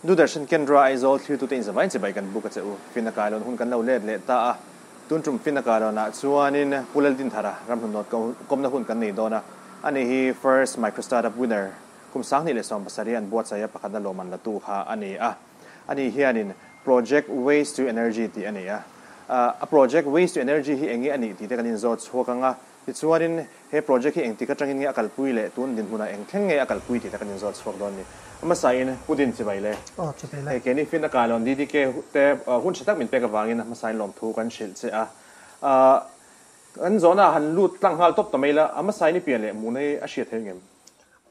Doordarshan Kendra Aizawl thlirtute in zavai chibai kan buk a che u. Finna kailawn hun kan lo let leh ta a. Tun tum finna kailawnah chuanin Pu Laldinthara ramhlun nawt kawmna hun kan nei dawn a. Ani hi First Micro Startup Winner kum 2017 an buatsaih a pakhatna lawmman latu kha a ni a. Ani hianin Project Waste to Energy tih a nei a. A Project Waste to Energy hi eng nge a nih tih te kan inzawt chhuak ang a. Tichuanin he project hi engtik atangin nge a kalpui leh tun dinhmunah eng thleng nge a kalpui tih te kan inzawt chhuak dawn a ni. A hmasain Pu Din Chibai le. Aw, Chibai le. Hei keini Finna Kailawn DDK te hun tha tak min pek avangin a hmasain lawmthu kan hrilh che a. Kan zawhna ah han lut tlang nghal tawp ta mai la, a hmasain i pian leh hmuhna hi a hriat thei ngem?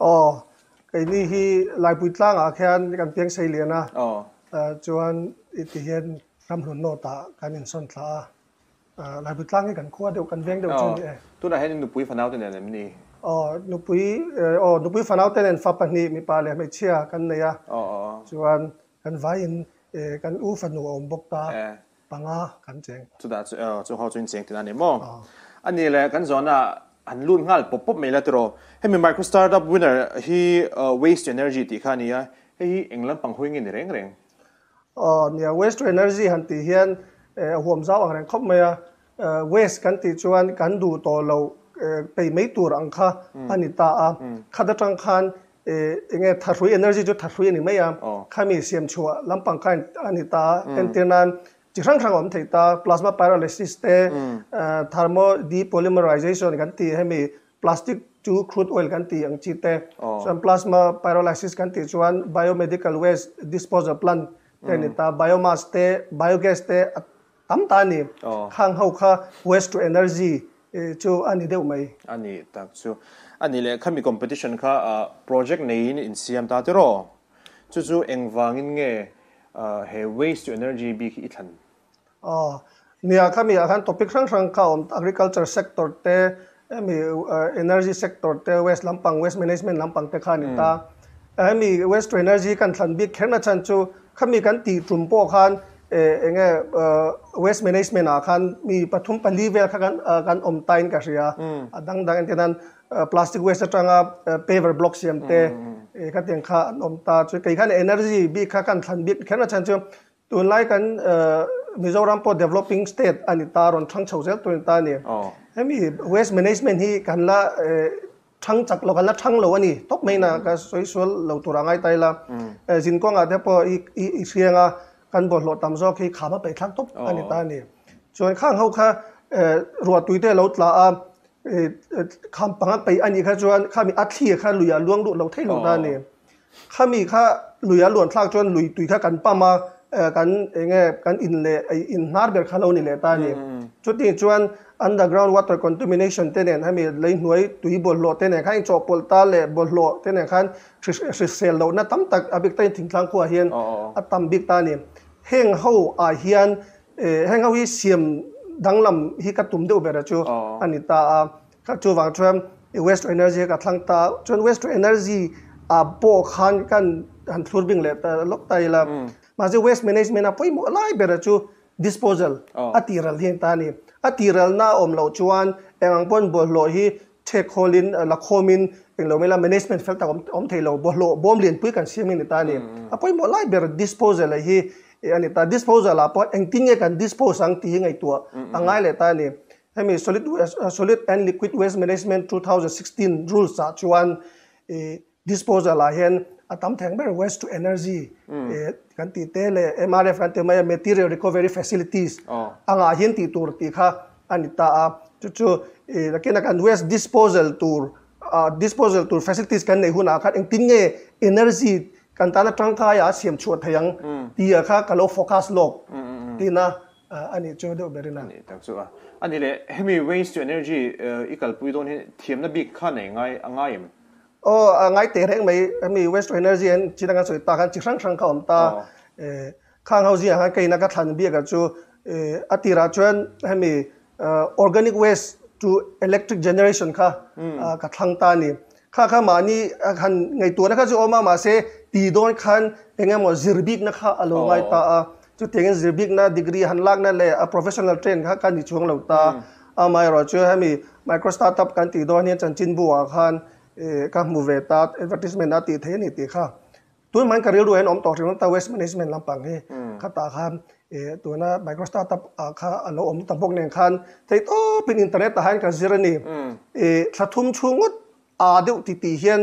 Aw, keini hi Laipui tlangah khian kan piang sei lian a, chuan ti hian Ramhlun North ah kan insawn thla a. Laipui tlang hi kan khua deuh, kan veng deuh chu a ni e. Tunah hian nupui fanau te nen em ni? Aw, nupui, aw nupui fanau te nen fa pahnih mipa leh hmeichhia kan nei a. Chuan kan vaiin kan u fanu a awm bawk ta, panga kan cheng. Chutah chu, chu ho chu in cheng tina a ni maw? A ni le, kan zawhna han lut nghal pawp pawp mai la tiraw. Hemi micro startup winner hi waste to energy tih kha a ni a, hei hi eng lampang hawi nge ni reng reng? Aw nia, waste to energy han tih hian a huam zau ang reng khawp mai a. Waste kan tih chuan kan duh tawh loh pei mai tur ang kha a ni ta a. Khat atang khan eng nge thahrui energy chu thahrui a ni mai a. Khami siam chhuah lampang kha a ni ta a. Entir nan chi hrang hrang a awm thei ta, plasma pyrolysis te, thermo depolymerization kan tih hemi Plastic chu crude oil kan tih ang chi te, chuan plasma pyrolysis kan tih chuan biomedical waste disposal plant te a ni ta, biomass te, biogas te a tam ta a ni. Khang ho kha waste to energy chu a ni deuh mai. A ni tak chu. A ni leh khami competition kha project neiin insiam ta tiraw? Chu chu engvangin nge he waste to energy bik hi i thlan? Aw, nia khami ah khan topic hrang hrang kha a awm, agriculture sector te, hemi energy sector te, waste lampang, waste management lampang te kha a ni ta. Hemi waste to energy kan thlan bik kher na chhan chu khami kan tih tum pawh khan eng nge waste management ah khan mi pathum pali vel kha kan kan awm ta in ka hria. A dang dang entir nan plastic waste atanga paver block siam te khatiang kha an awm ta. Chu kei khan energy bik kha kan thlan bik kher na chhan chu Tunlai kan Mizoram pawh developing state a ni ta, rawn thang chho zel tur a ni ta a ni. Hemi waste management hi kan la thang chak lo, kan la thang lo a ni tawp mai na, ka sawi sual lo tur a ngai ta ila. Zinkawngah te pawh i hriang a, kan bawlhhlawh tam zawk hi kham a peih thlak tawp a ni ta a ni. Chuan khang ho kha ruahtui te a lo tla a, kham panga peih a nih kha chuan khami a thli kha lui a luang duh lo thei lo ta a ni. Khami kha lui a luan thlak chuan lui tui kha kan pump a, kan eng nge kan in leh in hnar ber kha lo ni leh ta a ni. Chutih chuan underground water contamination te nen hemi lei hnuai tui bawlhhlawh te nen khan inchawhpawlh ta leh bawlhhlawh te nen khan hrisel lohna tam tak a bik takin thingtlang khuaah hian a tam bik ta a ni. Heng ho ah hian heng ho hi siam danglam hi ka tum deuh ber a chu a ni ta a. Kha chuvang chuan i waste to energy kha ka thlang ta a, chuan waste to energy ah pawh khan kan han thlur bing leh ta lawk ta ila, mahse waste management a pawimawh lai bera chu disposal a tihral hi a ni ta a ni. A tihralna a awm loh chuan eng ang pawn bawlhhlawh hi thek khawlin la khawmin englo mai la management fel tak awm thei lo, bawlhhlawh bawm lianpui kan siam hi a ni ta a ni. A pawimawh lai ber disposal a hi a ni ta, disposal ah pawh engtin nge kan dispose ang tih hi ngaihtuah a ngai leh ta a ni. Hemi Solid Waste Solid and Liquid Waste Management 2016 rules ah chuan ih disposal ah hian a tam theng ber waste to energy ih kan tih te leh MRF kan tih mai a material recovery facilities angah hian tih tur tih kha a ni ta a. Chu chu ih nakina kan waste disposal tur ah disposal tur facilities kan neih hunah khan engtin nge energy kan tana tangkai ah a siam chhuah thei ang tih ah kha ka lo focus lawk tina A nih chu deuh ber in a. A nih tak chu a. A nih leh hemi waste to energy i kalpui dawn hi thiamna bik kha nei ngai a ngai em? Aw a ngai teh reng mai. Hemi waste to energy an chi dang an sawi ta khan chi hrang hrang kha a awm ta. Khang ho zingah khan keina ka thlan biak ah chu a tirah chuan hemi organic waste to electric generation kha ka thlang ta a ni. Kha kha mahni han ngaihtuahna kha chu a awm a, mahse ti dawn khan eng emaw zir bikna kha a lo ngai ta a. Chutiangin zir bikna degree han lakna leh a professional train kha ka ni chuang lo ta. Amaherawh chu hemi micro startup kan tih dawn hian chanchinbu ah khan ka hmu ve ta, advertisement a tih theih a ni tih kha. Tun hmain ka rilru hian awm tawh hrim ta waste management lampang hi khatah khan tuna micro startup ah kha a lo awm ta bawk nen khan theihtawpin internet ah hian ka zir a ni. Thla thum chhung ngawt aa deuh ti tih hian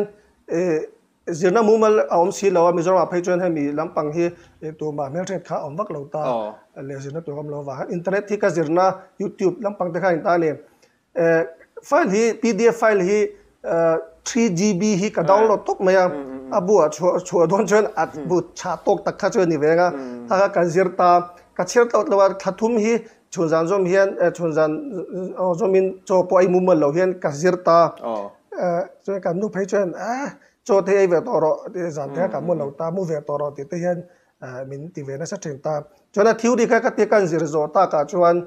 zirna mumal a awm si lo a, Mizoram ah phei chuan hemi lampang hi tumah hmelhriat kha a awm vak lo ta leh zirna tur a awm lo avang hian internet hi ka zirna youtube lampang te kha a inta a ni. File hi pdf file hi 3GB hi ka download tawp mai a, a bu ah chhuah dawn chuan a bu chhah tawk tak kha chu a ni ve ang a, kha kha ka zir ta, ka chhiar tawh lo a, thla thum hi chhun zan zawm hian chhun zan zawmin chaw pawh a inmumal lo hian ka zir ta, chuan kan nu phei chuan chaw te ei ve tawh rawh zan te kha ka mu lo ta, mu ve tawh rawh tih te hian min ti ve nasa thin ta. Chuan a theory kha ka tia kan zir zawh takah chuan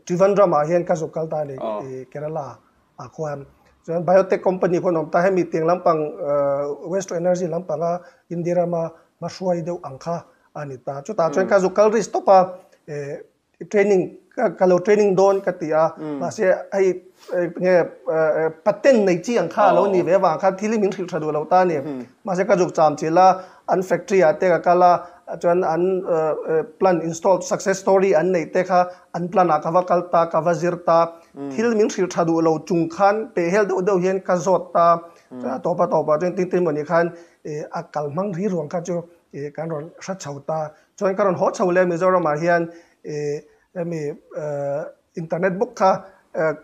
Trivandrum ah hian ka zuk kal ta a ni Kerala ah khuan. Chuan biotech company khuan awm ta hemi tiang lampang waste to energy lampanga India rama hmahruai deuh ang kha a ni ta. Chutah chuan ka zuk kal risk tawp a training ka lo training dawn ka ti a mahse hei nge patent nei chi ang kha a lo ni ve avang khan thil hi min hrilh tha duh lo ta a ni mahse ka zuk cham chilh a an factory ah te ka kal a chuan an plant install success story an neih te kha an plant ah ka va kal ta ka va zir ta thil min hrilh tha duh lo chung khan peh hel deuh deuh hian ka zawt ta chuan a tawp a tawp ah chuan tin tin mawni khan a kal hmang ri ruang kha chu kan rawn hre chho ta. Chuan ka rawn haw chho leh Mizoram ah hian ih hemi internet bawk kha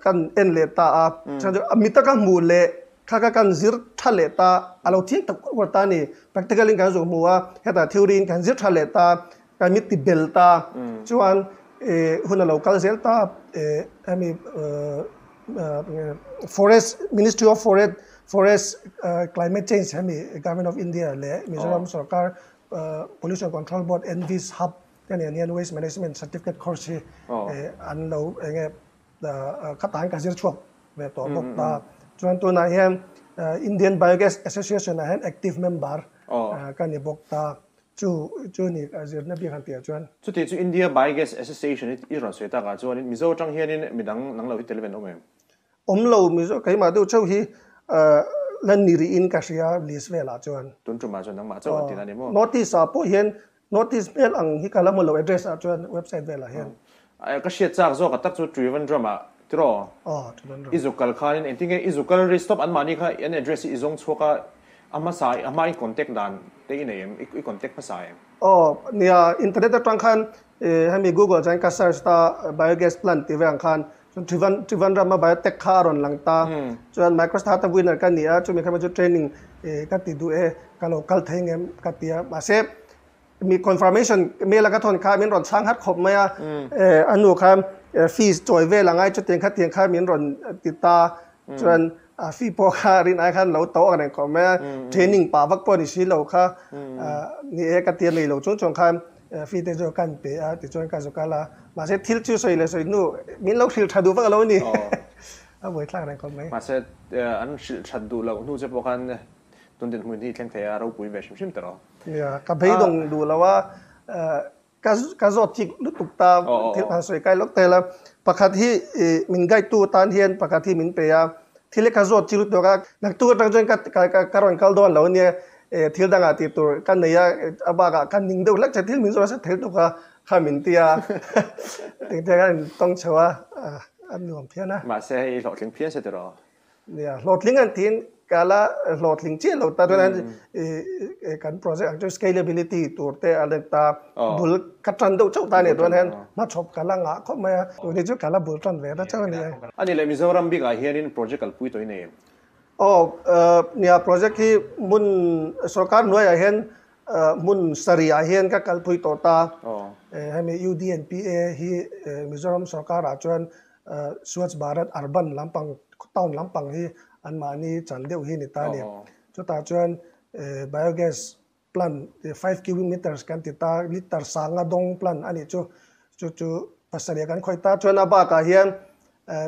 kan en leh ta a, chuan chu mi taka hmuh leh kha kha kan zir tha leh ta, a lo thiang tak uar ta a ni. Practical in kan zuk hmu a, hetah theory in kan zir tha leh ta, kan mi ti bel ta, chuan ih hun a lo kal zel ta ih hemi forest ministry of forest forest climate change hemi government of India leh Mizoram sorkar Pollution Control Board NVIS Hub te nen hian Waste Management Certificate Course hi an lo eng nge khatah hian ka zir chhuak ve tawh bawk ta. Chuan tunah hian Indian Biogas Association ah hian active member ka ni bawk ta. Chu chu ni zirna bik han tih ah chuan. Chuti chu India Biogas Association hi i rawn sawi takah chuanin Mizo atang hianin midang nang lo hi tel ve an awm em? Awm lo, Mizo keimah deuh chauh hi la ni rih in ka hria list velah chuan. Tun tumah chuan nangmah chauh an ti na ni maw? Notice ah pawh hian notice hmel ang hi ka la hmu lo address ah chuan website velah hian. Ka hriat chak zawk a tak chu Trivandrum ah tiraw? Aw, Trivandrum. I zuk kal khanin engtin nge i zuk kal ri stop anmahni kha an address hi i zawng chhuak a, a hmasa a hma in contact dan te i nei em? I contact hmasa em? Aw, nia internet atang khan Hemi Google chuan ka search ta biogas plant tih veng khan chuan Trivan Trivandrum a biotech kha a rawn lang ta chuan micro startup winner ka ni a chumi kha chu training ka ti duh e ka lo kal thei ngem ka ti a mahse mi confirmation mail a ka thawn kha min rawn chhang hat khawp mai a a nu kha fees chawi vel a ngai chutiang kha tiang kha min rawn ti ta chuan a fee pawh kha rin ai khan lo to ang reng khawp mai a training pah vak pawh ni si lo kha ni e ka ti a nei lo chung chung khan Fee te chu kan pe a tichuan ka zu kal a, mahse thil chu sawi leh sawi hnu min lo hrilh tha duh vak alo ni. A buaithlak reng khawp mai. Mahse an hrilh that duh loh hnu che pawh khan tun dinhmun hi thleng thei a ropui ve hrim hrim tawh. Nia, ka beidawng duh lo a, ka ka zawt chik lutuk ta thil han sawi kai lawk tel a. Pakhat hi min guide tu tan hian pakhat hi min pe a, thil hi ka zawt chik lutuk a, naktuk atang chuan ka ka rawn kal dawn lo ania Thil dangah tih tur ka nei a, a bakah ka ning deuh hlek che thil min zawh nasa thei tuk a, kha min ti a, engtiang a in tawng chho a, a nuam phian a. Mahse hei hlawhtling phian se tiraw? Nia, hlawhtling an tiin ka la hlawhtling chiah lo ta, chuan kan project ang chu scalability tur te a let ta, bul ka tan deuh chauh ta a nih chuan hian hmachhawp ka la ngah khawp mai a, tuni chu ka la bul tan ve ta chauh a ni e. A nih leh Mizoram bikah hianin project kalpui tawh i nei em? Aw, nia project hi hmun sorkar hnuaiah hian hmun sarihah hian ka kalpui tawh ta. Hemi UDNPA hi Mizoram sorkarah chuan Swachh Bharat Urban lampang town lampang hi anmahni chan deuh hi ni ta a ni. Chutah chuan biogas plant 5 cubic meters kan ti ta, liter sanga dawng plant a nih chu. Chu chu pasarih kan khawih ta. Chuan a bakah hian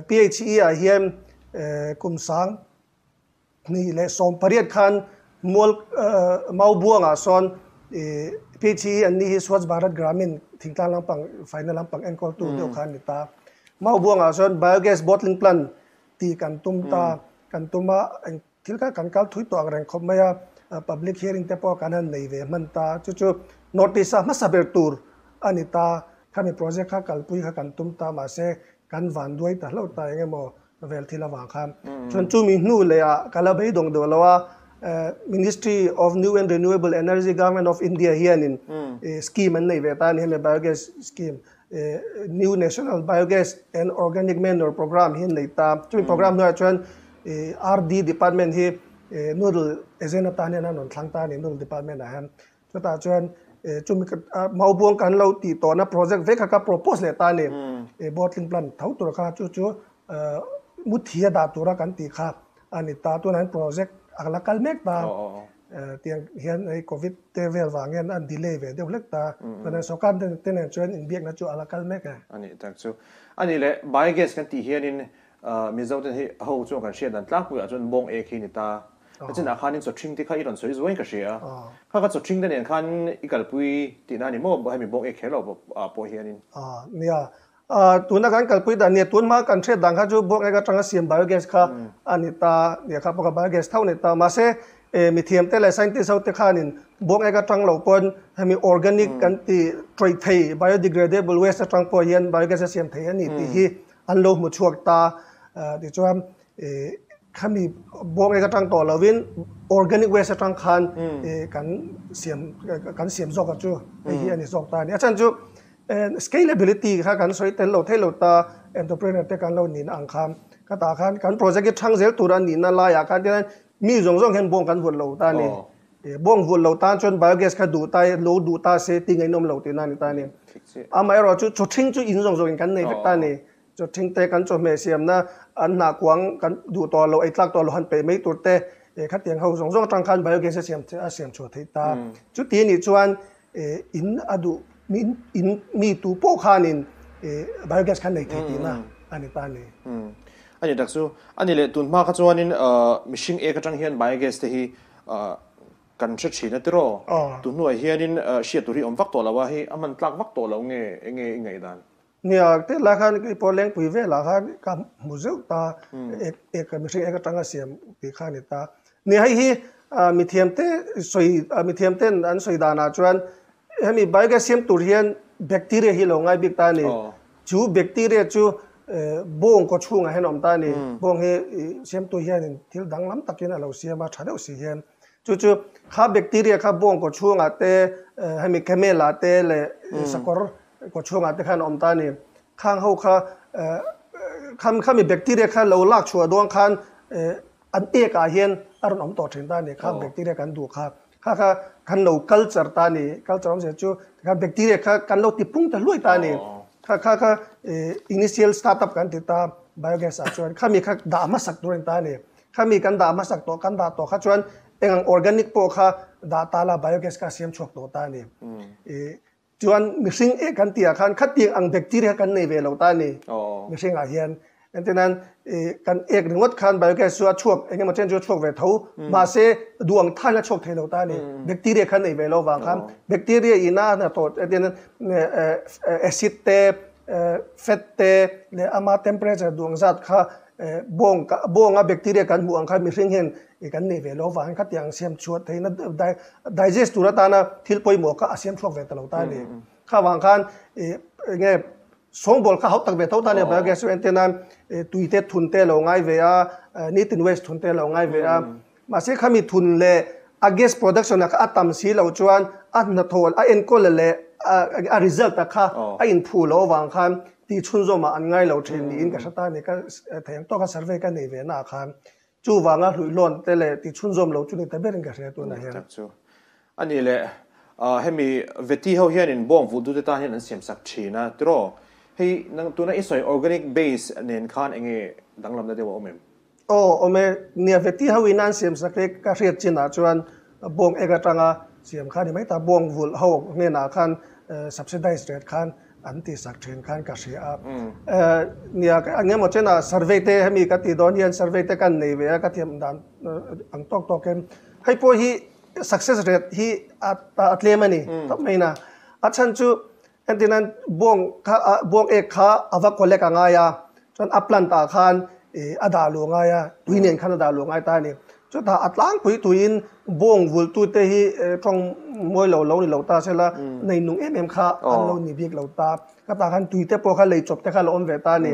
PHE ah hian kum sang hnih leh 18 khan mual Maubuangah sawn PHE an ni hi Swachh Bharat Gramin thingtlang lampang faina lampang enkawltu deuh kha an ni ta. Maubuangah sawn biogas bottling plant tih kan tum ta, kan tum a. Thil kha kan kal thui tawh ang reng khawp mai a. Public hearing te pawh kan han nei ve hman ta. Chu chu North East a hmasa ber tur a ni ta. Khami project kha kalpui kha kan tum ta mahse kan van duai ta hlauh ta eng emaw vel thil avang khan. Chuan chumi hnu leh ah ka la beidawng deuh lo a, Ministry of New and Renewable Energy Government of India hianin scheme an nei ve ta a ni hemi biogas scheme New National Biogas and Organic Manure Programme hi an nei ta. Chumi programme hnuaiah chuan RD department hi Noodle agent atan hian an rawn thlang ta a ni Noodle department ah hian. Chutah chuan chumi Maubuang kan lo tih tawhna project vek kha ka propose leh ta a ni. Bottling plant tho tur kha chu chu Muthi a dah tura kan tih kha a ni ta. Tunah hian project a la kal mek ta. Tiang hian hei covid te vel vang hian an delay ve deuh hlek ta. Chuan sorkar te nen chuan inbiakna chu a la kal mek e. A nih tak chu. A nih leh biogas kan tih hianin Mizo te hi ho chuan kan hriat dan tlangpuiah chuan bawng ek hi ni ta. A chinah khanin chawthring te kha i rawn sawi zuai ka hria. Kha kha chawthring te nen khan i kalpui tihna a ni maw hemi bawng ek kher lo pawh hianin. Nia, Tuna kan kalpui dan nia tun hma kan hriat dan kha chu bawk ek atanga siam biogas kha a ni ta nia kha pawh kha biogas tho a ni ta mahse mithiam te leh scientist ho te khanin bawk ek atang lo pawn hemi organic kan ti tawih thei biodegradable waste atang pawh hian biogas a siam thei a ni tih hi an lo hmu chhuak ta tichuan khami bawk ek atang tawh lovin organic waste atang khan kan siam kan siam zawk a chu hei hi a ni zawk ta a ni a chhan chu Scalability kha kan sawi tel lo thei lo ta, entrepreneur te kan lo nihna ang khan khatah khan kan project hi thang zel tur a nihna laiah khan tihian mi zawng zawng hian bawng kan vulh lo ta a ni. Bawng vulh lo tan chuan biogas kha duh ta lo duh ta se ti ngaihnawm lo tihna a ni ta a ni. Amaherawhchu chu chawthing chu in zawng zawngin kan nei vek ta a ni. Chawthing te kan chawhmeh siamna an hnah kuang kan duh tawh lo, ei tlak tawh lo han peih mai tur te khatiang ho zawng zawng atang khan biogas a siam a siam chhuah theih ta. Chuti anih chuan in a duh in in mi tu pawh khanin biogas khan nei thei tihna a ni ta a ni. A ni tak chu. A ni leh tun hma kha chuanin mihring ek atang hian biogas te hi kan hre thin a tiraw? Tun hnuah hianin hriat tur hi awm vak tawh lo a, hei a hman tlak vak tawh lo nge enge i ngaihdan? Nia, te lai khan kei pawh lengpui velah khan ka hmu zeuh ta, ek ek mihring ek atanga siam tih kha a ni ta. Nia, hei hi mithiamte sawi mithiamten an sawi danah chuan hemi biogas siam tur hian bacteria hi lo ngai bik ta a ni. Chu bacteria chu bawng kaw chhungah hian a awm ta a ni. Bawng hi siamtu hianin thil danglam takin a lo siam a, tha deuh si hian. Chu chu kha bacteria kha bawng kaw chhungah te hemi camel ah te leh sakawr Kaw chhungah te khan a awm ta a ni. Khang ho kha kham khami bacteria kha lo lak chhuah dawn khan an ek ah hian a rawn awm tawh thin ta a ni. Khang bacteria kan duh kha. Kha kha kan lo culture ta a ni. Culture awmzia chu tikhan bacteria kha kan lo ti pung ta hluai ta a ni. Kha kha kha initial start up kan ti ta biogas ah chuan khami kha dah hmasak tur a ni ta a ni. Khami kan dah hmasak tawh kan dah tawh kha chuan eng ang organic pawh kha dah ta la biogas kha a siam chhuak tawh ta a ni. Chuan mihring ek kan tih ah khan khatiang ang bacteria kan nei ve lo ta a ni. Mihring ah hian entirnan kan ek ringawt khan biogas chu a chhuak eng emaw chen chu a chhuak ve tho mahse duh ang thain a chhuak thei lo ta a ni. Bacteria khan nei ve lo vang khan bacteria ina a hnathawh entirnan acid te fat te leh ama temperature duh ang zat kha bawng bawnga bacteria kan hmuh ang khan mihring hian kan nei ve lo vangin khatiang siam chhuah theihna digest tur atana thil pawimawh kha a siam chhuak ve ta lo ta a ni. Kha vang khan enge sawngbawl kha hauh tak ve tho ta a ni biogas chu entir nan tui te thun te lo ngai ve a nitin waste thun te lo ngai ve a mahse khami thun leh a gas production ah kha a tam si lo chuan a hnathawh a enkawl leh a result ah kha a inphu loh avang khan tih chhunzawmah an ngai lo thin niin ka hre ta a ni. Ka thei ang tawka survey ka nei ve naah khan chuvanga hluihlawn te leh tih chhunzawm lo chu ni ta berin ka hria tunah hian. Tak chu a ni le. Hemi Veti ho hianin bawng vulhtute tan hian an siamsak thin a tiraw? Hei nang tuna i sawi organic base nen khan enge danglamna deuh a awm em? Aw, awm e. Nia Veti ho in an siamsak hi ka hriat chinah chuan bawng ek atanga siam kha a ni mai ta. Bawng vulh ho hnenah khan subsidize rate khan an tihsak thin khan ka hria a. Nia, eng emaw chenah survey te hemi ka tih dawn hian survey te kan nei ve a, ka thiam dan ang tawk tawkin. Hei pawh hi success rate hi a tlem a ni tawp mai na. A chhan chu Entirnan bawng kha bawng ek kha a va collect a ngai a, chuan a plant ah khan a dah luh a ngai a, tui nen khan a dah luh a ngai ta a ni. Chutah a tlangpui tuiin bawng vultute hi tawng mawi lo lo ni lo ta sela nei nung em em kha an lo ni bik lo ta. Ka tah khan tuite pawh kha lei chawp te kha a lo awm ve ta a ni.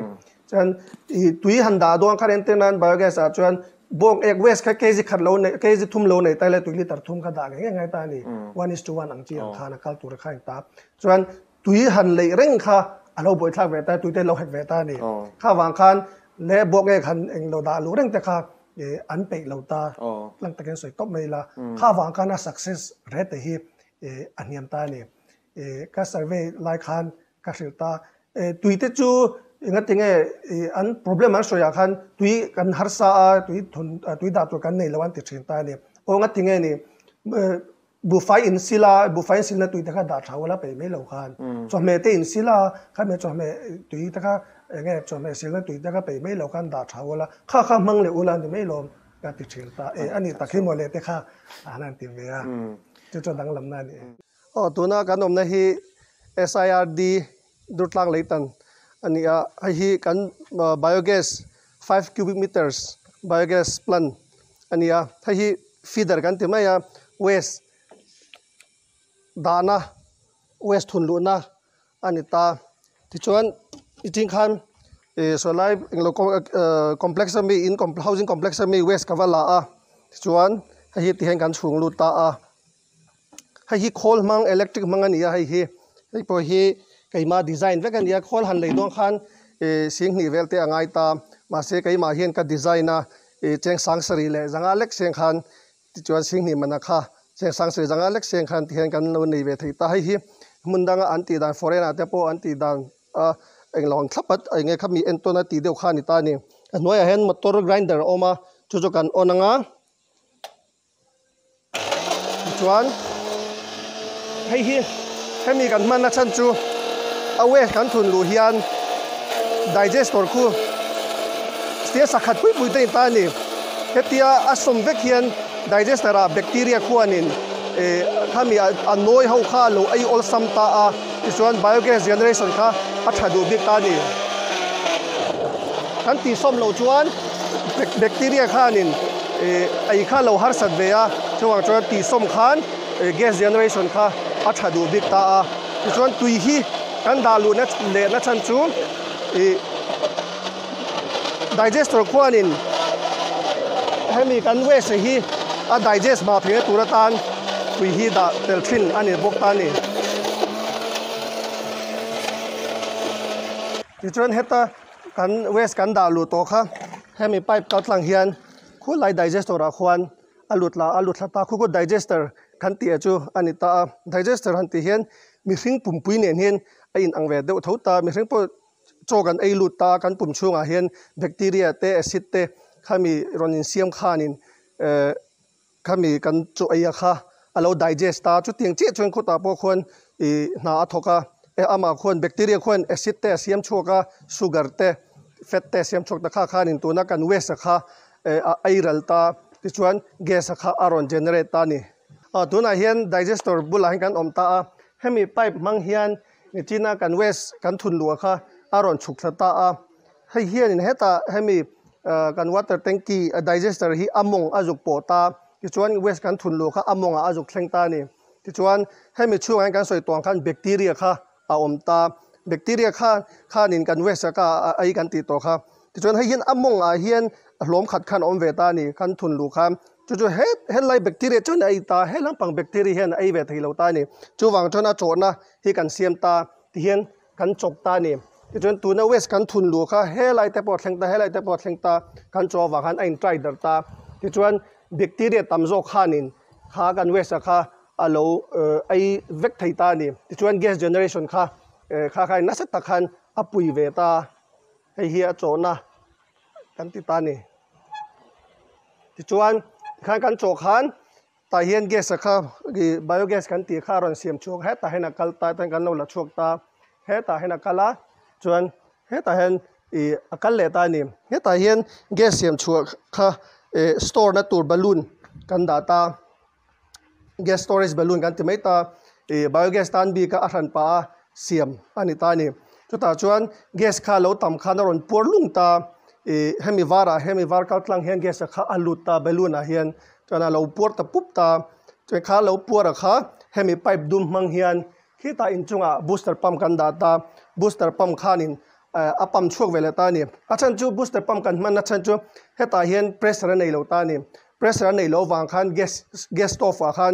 Chuan ih tui han dah dawn khan entir nan biogas ah chuan bawng ek waste kha kg khat lo nei kg thum lo nei ta ila tui liter thum kha dah ngei ngei ngai ta a ni. One is to one ang chi ang khan a kal tur kha a in ta. Chuan tui han leih reng kha a lo buaithlak ve ta tui te lo hek ve ta a ni. Kha vang khan leh bawng ek han eng lo dah luh reng te kha an peih lo ta tlang takin sawi tawp mai ila kha vang khan a success rate hi a hniam ta a ni. Ka survey lai khan ka hrilh ta tui te chu engatinge an problem an sawiah khan tui kan harsa a tui thun tui dah tur kan nei lo an ti thin ta a ni. Aw engatinge ni Buhfai in sil a, buhfai in silna tui te kha dah tha ula peih mai lo khan. Chawhmeh te in sil a, khami chawhmeh tui te kha eng nge chawhmeh silna tui te kha peih mai lo khan dah tha ula, kha kha hmang leh ula a ni mai lawm ka ti thin ta. E a ni tak hi mawle te kha a han ti ve a, chu chu danglamna a ni e. Aw tuna kan awmna hi SIRD Durtlang Leitan a ni a, hei hi kan biogas 5 cubic meters biogas plant a ni a, hei hi feeder kan ti mai a, waste dahna waste thun luhna a ni ta. Tichuan i ching khan ih sawi lai englo complex ami in housing complex ami waste ka va la a, tichuan hei hi tihian kan chhung lut ta a. Hei hi khawl hmang electric hmang a ni a hei hi hei pawh hi keimah design vek a ni a khawl han lei dawn khan ih singhnih vel te a ngai ta mahse keimah hian ka design a ih cheng sang sarih leh zanga lek seng khan tichuan singhnih mana kha cheng sang sarih zanga lek seng khan tihian kan lo nei ve thei ta hei hi hmun danga an tih dan foreign ah te pawh an tih dan a englo ang thlap a eng nge khami entawn a tih deuh kha a ni ta a ni a hnuaiah hian motor grinder a awm a chu chu kan on ang a. Tichuan hei hi hemi kan hmanna chhan chu a waste kan thun luh hian digestor khu tia sakhat pui pui te in ta a ni. Hetia a sawm vek hian digester ah bacteria khuanin ih khami a nawi ho kha a lo ei awlsam ta a tichuan biogas generation kha a tha duh bik ta a ni. Kan tihsawm loh chuan bacteria khanin ih ei kha lo harsat ve a chuvang chuan tihsawm khan ih gas generation kha a tha duh bik ta a tichuan tui hi kan dah luhna lehna chhan chu ih digester khuanin hemi kan waste hi a digest hma theihna tur atan tui hi dah tel thin a ni bawk ta a ni. Tichuan heta kan waste kan dah luh tawh kha hemi pipe kal tlang hian khulai digester ah khuan a lut la a lut thla ta khu khu digester kan tih chu a ni ta a digester han tih hian mihring pumpui nen hian a in ang ve deuh tho ta mihring pawh chaw kan ei lut ta kan pum chhungah hian bacteria te acid te khami rawn insiam khanin eh Khami kan chaw ei a kha a lo digest a, chutiang chiah chuan khawtah pawh khuan ih hna a thawk a, eh amah khuan bacteria khuan acid te a siam chhuak a, sugar te fat te a siam chhuak ta kha khanin tuna kan waste a kha eh a ei ral ta tichuan gas a kha a rawn generate ta a ni. Aw tunah hian digester bulah hian kan awm ta a, hemi pipe hmang hian nichina kan waste kan thun luh a kha a rawn chhuk thla ta a, Hei hianin hetah hemi kan water tanky digester hi a mawng a zuk pawh ta tichuan waste kan thun luh kha a mawngah a zuk thleng ta a ni. Tichuan hemi chhungah hian kan sawi tawh ang khan bacteria kha a awm ta, bacteria kha khanin kan waste a ka ei kan tih tawh kha. Tichuan hei hian a mawngah hian hlawm khat khan a awm ve ta a ni kan thun luh khan. Chu chu he helai bacteria chuan a ei ta, he lampang bacteria hian a ei ve thei lo ta a ni. Chuvang chuan a chawhna hi kan siam ta tihian kan chawk ta a ni. Tichuan tuna waste kan thun luh kha helai te pawh a thleng ta, helai te pawh a thleng ta, kan chaw avang khan a in try darh ta. Tichuan bacteria tam zawk khanin kha kan waste ah kha a lo ei vek thei ta a ni. Tichuan gas generation kha kha kha nasa tak khan a pui ve ta, hei hi a chawhna kan ti ta a ni. Tichuan tikhan kan chaw khan Tah hian gas a kha ih biogas kan tih kha a rawn siam chhuak hetah hian a kal ta chuan kan lo la chhuak ta hetah hian a kal a chuan hetah hian ih a kal leh ta a ni hetah hian gas siam chhuah kha ih store na tur balloon kan dah ta gas storage balloon kan ti mai ta ih biogas tan bik a a hran pah a siam a ni ta a ni chutah chuan gas kha a lo tam khan a rawn puar lung ta. ih hemi varah hemi var kal tlang hian gas a kha a lut ta balloon ah hian chuan a lo puar ta pup ta chuan kha lo puar a kha hemi pipe dum hmang hian khitah inchungah booster pump kan dah ta booster pump khanin eh a pump chhuak ve leh ta a ni a chhan chu booster pump kan hman na chhan chu hetah hian pressure a nei lo ta a ni pressure a neih loh avang khan gas gas stove ah khan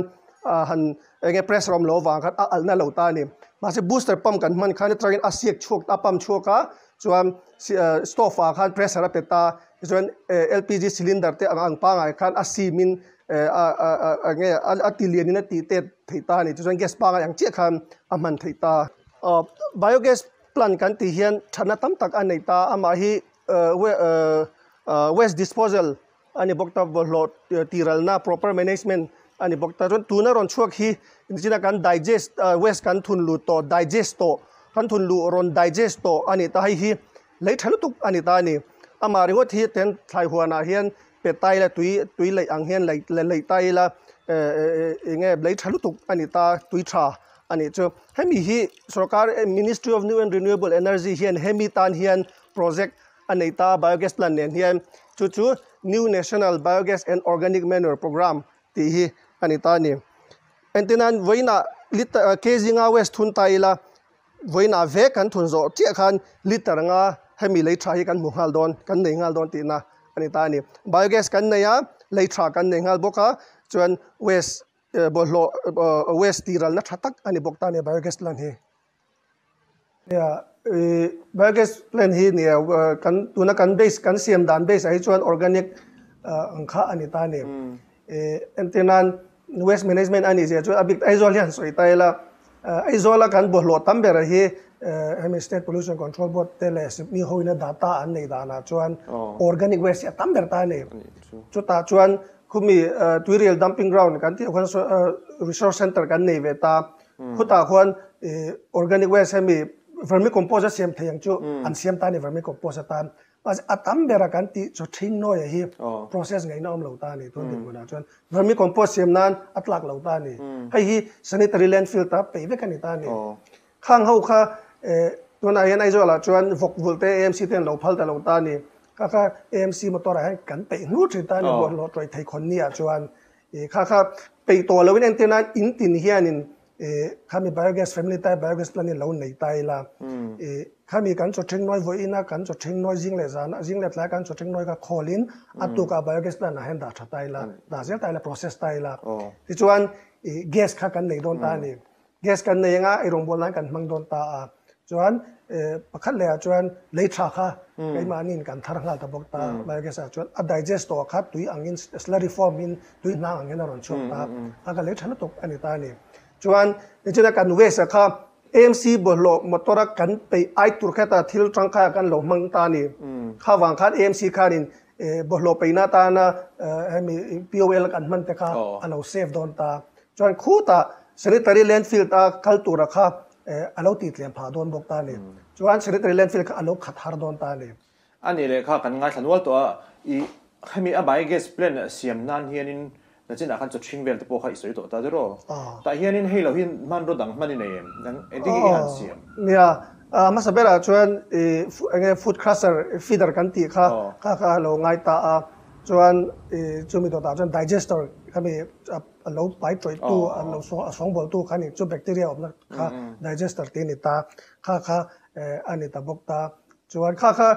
ah han eng nge pressure awm loh avang khan a alh na lo ta a ni mahse booster pump kan hman khan atangin a siak chhuak a pump chhuak a chuan stove ah khan pressure a pe ta tichuan eh L_P_G cylinder te ang ang pangai khan a sim in eh a a a eng nge a ti lian in a tih tet theih ta a ni tichuan gas pangai ang chiah khan a hman theih ta aw biogas plant kan tih hian thatna tam tak a nei ta amah hi eh waste disposal a ni bawk ta bawlhhlawh tiralna proper management a ni bawk ta chuan tuna rawn chhuak hi nichina kan digest waste kan thun lut tawh digest tawh kan thun luh rawn digest tawh a ni ta hei hi lei tha lutuk a ni ta a ni amah ringawt hi ten thlai huanah hian pe ta ila tui tui leih ang hian lei leih ta ila eh eng nge lei tha lutuk a ni ta tui tha a nih chu hemi hi sorkar ministry of new and renewable energy hian hemi tan hian project a nei ta biogas plant nen hian chu chu New National Biogas and Organic Manure Programme tih hi a ni ta a ni. Entirnan vawiinah liter kg nga waste thun ta ila vawiinah vek kan thun zawh chiah khan liter nga hemi lei tha hi kan hmu nghal dawn kan nei nghal dawn tihna a ni ta a ni. Biogas kan nei a lei tha kan nei nghal bawk a chuan waste bawlhhlawh waste tiralna tha tak a ni bawk ta a ni biogas plant hi. Nia ih biogas plant hi nia kan tuna kan base kan siam dan base ah hi chuan organic ang kha a ni ta a ni ih entir nan waste management a nih zia chu a bik Aizawl hian sawi ta ila Aizawl a kan bawlhhlawh tam ber hi hemi state pollution control board te leh mi ho ina data an neih danah chuan organic waste hi a tam ber ta a ni chutah chuan khumi tuirial dumping ground kan tih khuan resource center kan nei ve ta. Khutah khuan organic waste hemi vermicompost a siam thei ang chu an siam ta a ni vermicompost atan. Mahse a tam bera kan tih chu ṭhing nawia hi process ngaihna awm lo ta a ni tun dinhmunah chuan vermicompost siam nan a tlak lo ta a ni. Hei hi sanitary landfill ta peih vek a ni ta a ni. Khang ho kha tunah hian Aizawlah chuan vawk vulh te AMC te an lo phal ta lo ta a ni. Kha kha AMC motor ah hian kan peih hnur ṭhin ta a ni bawlhhlawh tawih thei khawn ni ah chuan. Ih kha kha peih tawh loin entir nan in tin hianin ih khami biogas family type biogas plant hi lo nei ta ila ih khami kan chaw ṭhing nawi vawiin a kan chaw ṭhing nawi zing leh zan a zing leh tlai kan chaw ṭhing nawi kha khawlin a tukah biogas plant ah hian dah ṭha ta ila dah zel ta ila process ta ila tichuan ih gas kha kan nei dawn ta a ni. Gas kan nei anga ei rawngbâwl nan kan hmang dawn ta a, chuan pakhat leh ah chuan lei tha kha keimahniin kan thar nghal ta bawk ta, biogas ah chuan a digest tawh kha tui angin slurry form in tui hnang angin a rawn chhuak ta a, ka lei tha lutuk a ni ta a ni. Chuan nichina kan waste ah kha AMC bawlhhlawh motor a kan peih ai tur kha ta thil tangkai ah kan lo hmang ta a ni, kha vang khan AMC khanin bawlhhlawh peihna atana hemi POL kan hman te kha a lo save dawn ta. Chuan khutah sanitary landfill a kal tura kha a lo tih tlem phah dawn bawk ta a ni. Chuan sanitary landfill kha a lo khat har dawn ta a ni. A nih leh kha kan ngaithla nual tawh a, i hemi a biogas plant siam nan hianin nachinah khan chawṭhing vel te pawh kha i sawi tawh ta zero. Tah hianin hei lo hi hmanraw dang hman i nei em? Engtin nge i han siam? Nia, a hmasa berah chuan i eng nge food crusher feeder kan tih kha kha kha a lo ngai ta a, chuan i chumi dawtah chuan digester khami a lo pai tawih tu a lo a sawngbawl tu kha ni chu bacteria awmna kha digester tih a ni ta kha kha a ni ta bawk ta chuan kha kha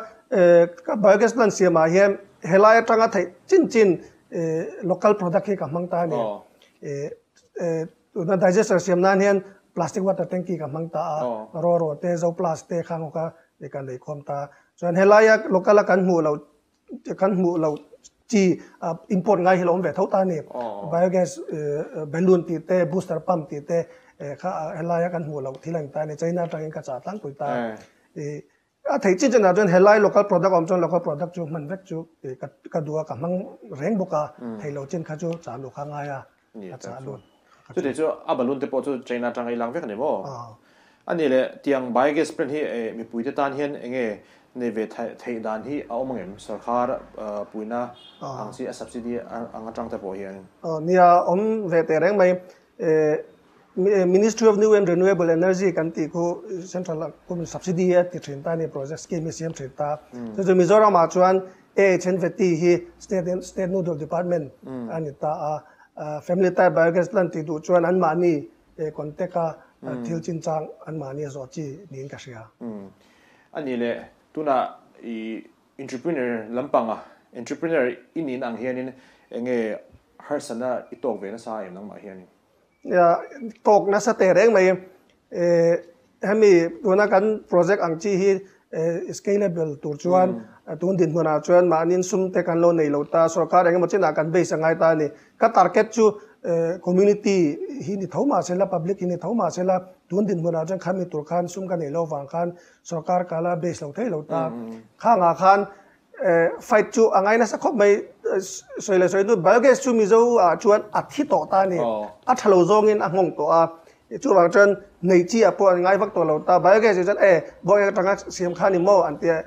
biogas plant siamah hian helai atanga theih chin chin local product hi ka hmang ta a ni tuna digester siam nan hian plastic water tanky ka hmang ta a ro ro te zo plus te khang ho kha ka lei khawm ta chuan helaia local a kan hmuh loh Kan hmuh loh chi import ngai hi lo awm ve tho ta a ni. Biogas balloon tih te, booster pump tih te kha helaia kan hmuh loh thil a ni ta a ni. China atangin ka chah tlangpui ta. A theih chin chinah chuan helai local product awm chuan local product chu hman vek chu ka duh a, ka hmang reng bawk a. Theih loh chin kha chu chah luh kha ngai a, ka chah lut. Chutih chu a balloon te pawh chu China atanga i lang vek a ni maw? A nih leh tiang biogas plant hi mipuite tan hian eng nge nei ve theih dan hi a awm angem? Sarkar puina ang chi a subsidy ang atang te pawh hian. Nia, awm ve teh reng mai. Ministry of New and Renewable Energy kan tih khu central ah kum subsidy a ti thin ta a ni, project scheme hi siam thin ta. Chu chu Mizoram ah chuan AHNVT hi state state nodal department a ni ta a. Family type biogas plant tih duh chuan anmahni contact a thil chinchang anmahni a zawh chi niin ka hria. A nih leh tunah i entrepreneur lampanga entrepreneur i nin ang hianin enge harsatna i tawk ve nasa em nangmah hianin? Nia, tawk nasa teh reng mai. Hemi tuna kan project ang chi hi scalable tur chuan tun dinhmunah chuan mahni sum te kan lo nei lo ta, sorkar engemaw chinah kan base a ngai ta a ni. Ka target chu community hi ni tho mah sela, public hi ni tho mah sela, tun dinhmunah chuan khami tur khan sum ka nei lo vang khan sorkar ka la base lo thei lo ta. Khangah khan Fight chu a ngai nasa khawp mai sawi leh sawi nu biogas chu Mizo ah chuan a thi tawh ta a ni. A tha lo zawngin a nghawng tawh a. Chuvang chuan nei chi ah pawh an ngai vak tawh lo ta. Biogas hi chuan e bawng atanga siam kha a ni maw an tia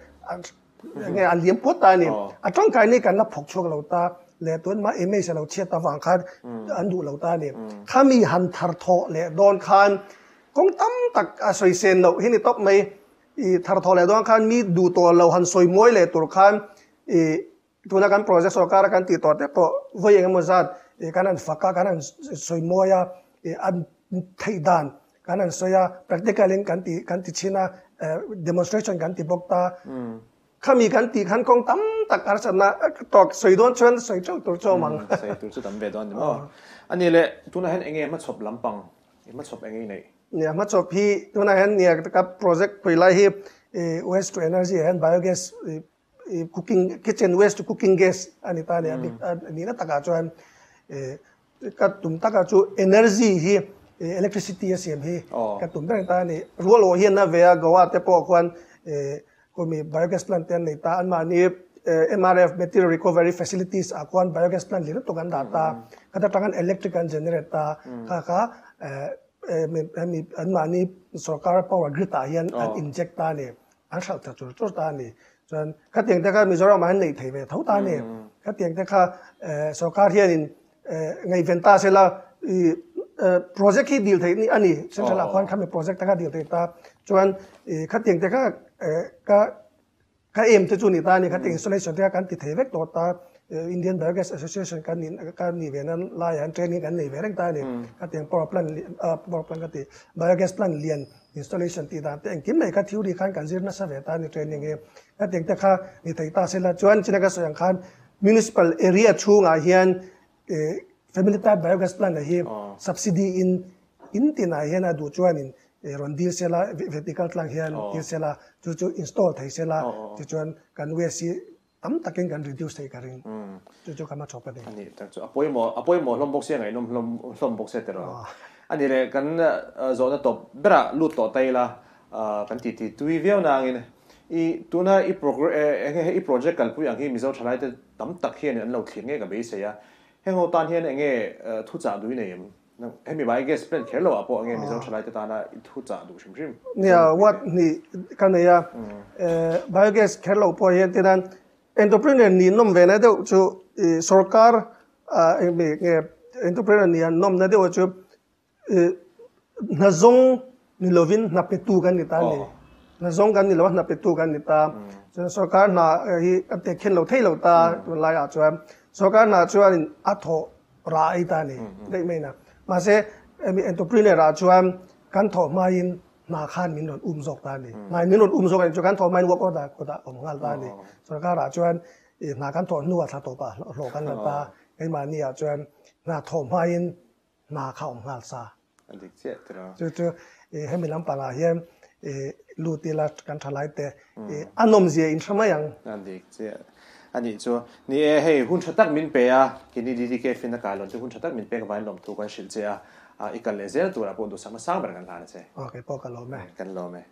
enge a liam puat ta a ni. A tangkai ni kan la phawk chhuak lo ta leh tun mah image a lo chhiat avang khan an duh lo ta a ni. Khami han thar thawh leh dawn khan kawng tam tak a sawi sen loh hi ni tawp mai. I thar thawh leh dawn khan mi duh tawh lo han sawi mawi leh tur khan i tuna kan project sorkar a kan tih tawh te pawh vawi eng emaw zat i kan han fak a, kan han sawi mawi a, i an theih dan kan han sawi a, practical in kan ti kan ti chhin a, demonstration kan ti bawk ta. Khami kan tih khan kawng tam tak harsatna tawk sawi dawn chuan sawi teuh tur chu a awm ang. Sawi tur chu tam ve dawn a ni maw? A nih leh tunah hian eng nge hmachhawp lampang i hmachhawp eng nge i neih? Nia hmachhawp hi tunah hian nia ka project pui lai hi waste to energy ah hian biogas cooking kitchen waste to cooking gas a ni ta a ni a nihna takah chuan ka tum takah chu energy hi electricity a siam hi ka tum ber ta a ni. Rual awh hian a ve a Goa te pawh khuan Kawmi biogas plant te an nei ta, anmahni MRF, Material Recovery Facilities, ah khuan biogas plant lian lutuk an dah ta, khata tang an electric an generate ta, kha kha hemi anmahni sorkar power grid ah hian an inject ta a ni, an hralh ta chur chur ta a ni. Chuan khatiang te kha Mizoram ah hian neih thei ve tho ta a ni. Khatiang te kha sorkar hianin Ngaihven ta sela i project hi dil theih a ni central ah khuan khami project te kha dil theih ta chuan i khatiang te kha ka ka aim te chu ni ta a ni khatiang installation te kha kan ti thei vek tawh ta Indian Biogas Association kan nih ka nih ve nan laiah hian training kan nei ve reng ta a ni khatiang power plant power plant ka ti biogas plant lian installation tih dan te engkim mai kha theory khan kan zir nasa ve ta a ni training hi khatiang te kha ni thei ta sela chuan china ka sawi ang khan Municipal area chhungah hian family type biogas plant ah hi subsidy in in tinah hian a duh chuanin rawn dil sela vertical tlang hian dil sela chu chu install thei sela tichuan kan waste hi tam takin kan reduce thei ka ring chu chu ka hmachhawp a ni. A nih tak chu a pawimawh a pawimawh hlawm bawk sia ngaihnawm hlawm hlawm bawk sia tiraw. A nih leh kan zawhna tawp berah lut tawh ta ila kan titi tui viau nangin I tuna i enge i project kalpui ang hi Mizo thalaite tam tak hian an lo thlir nge ka beisei a, heng ho tan hian enge thuchah duh i nei em? Hemi biogas plant kher lo ah pawh enge Mizo thalaite tana i thuchah duh hrim hrim? Nia, what hnih ka nei a, biogas kher lo pawh hian tinan entrepreneur nih nawm ve na deuh chu i sorkar enge entrepreneur nih an nawmna deuh chu Hna zawng ni lovin hna petu kan ni ta a ni. Hna zawng kan ni lo a, hna petu kan ni ta. Chuan sorkar hna hi kan tek khen lo thei lo ta tunlaiah chuan. Sorkar hna chuanin a thawh rah ei ta a ni daih mai na. Mahse hemi entrepreneur ah chuan kan thawh hmain hna khan min rawn um zawk ta a ni. Hna in min rawn um zawk a ni chu kan thawh hmain work order kawtah a awm nghal ta a ni. Sorkar ah chuan hna kan thawh hnuah thla tawpah hlawh kan la ta. Keimahni ah chuan hna thawh hmain hna kha awm nghal sa. A dik chiah tiraw. Chu chu hemi lampangah hian lut ila kan tha lai te a nawmzia in hre mai ang. A dik chiah. A nih chu. Ni e, hei hun tha tak min pe a, keini DDK fin a kai lawn chu hun tha tak min pek avangin lawmthu kan hrilh che a, i kal leh zel turah pawh duhsakna sang ber kan hlan a che. Aw, keipawh ka lawm e. Kan lawm e.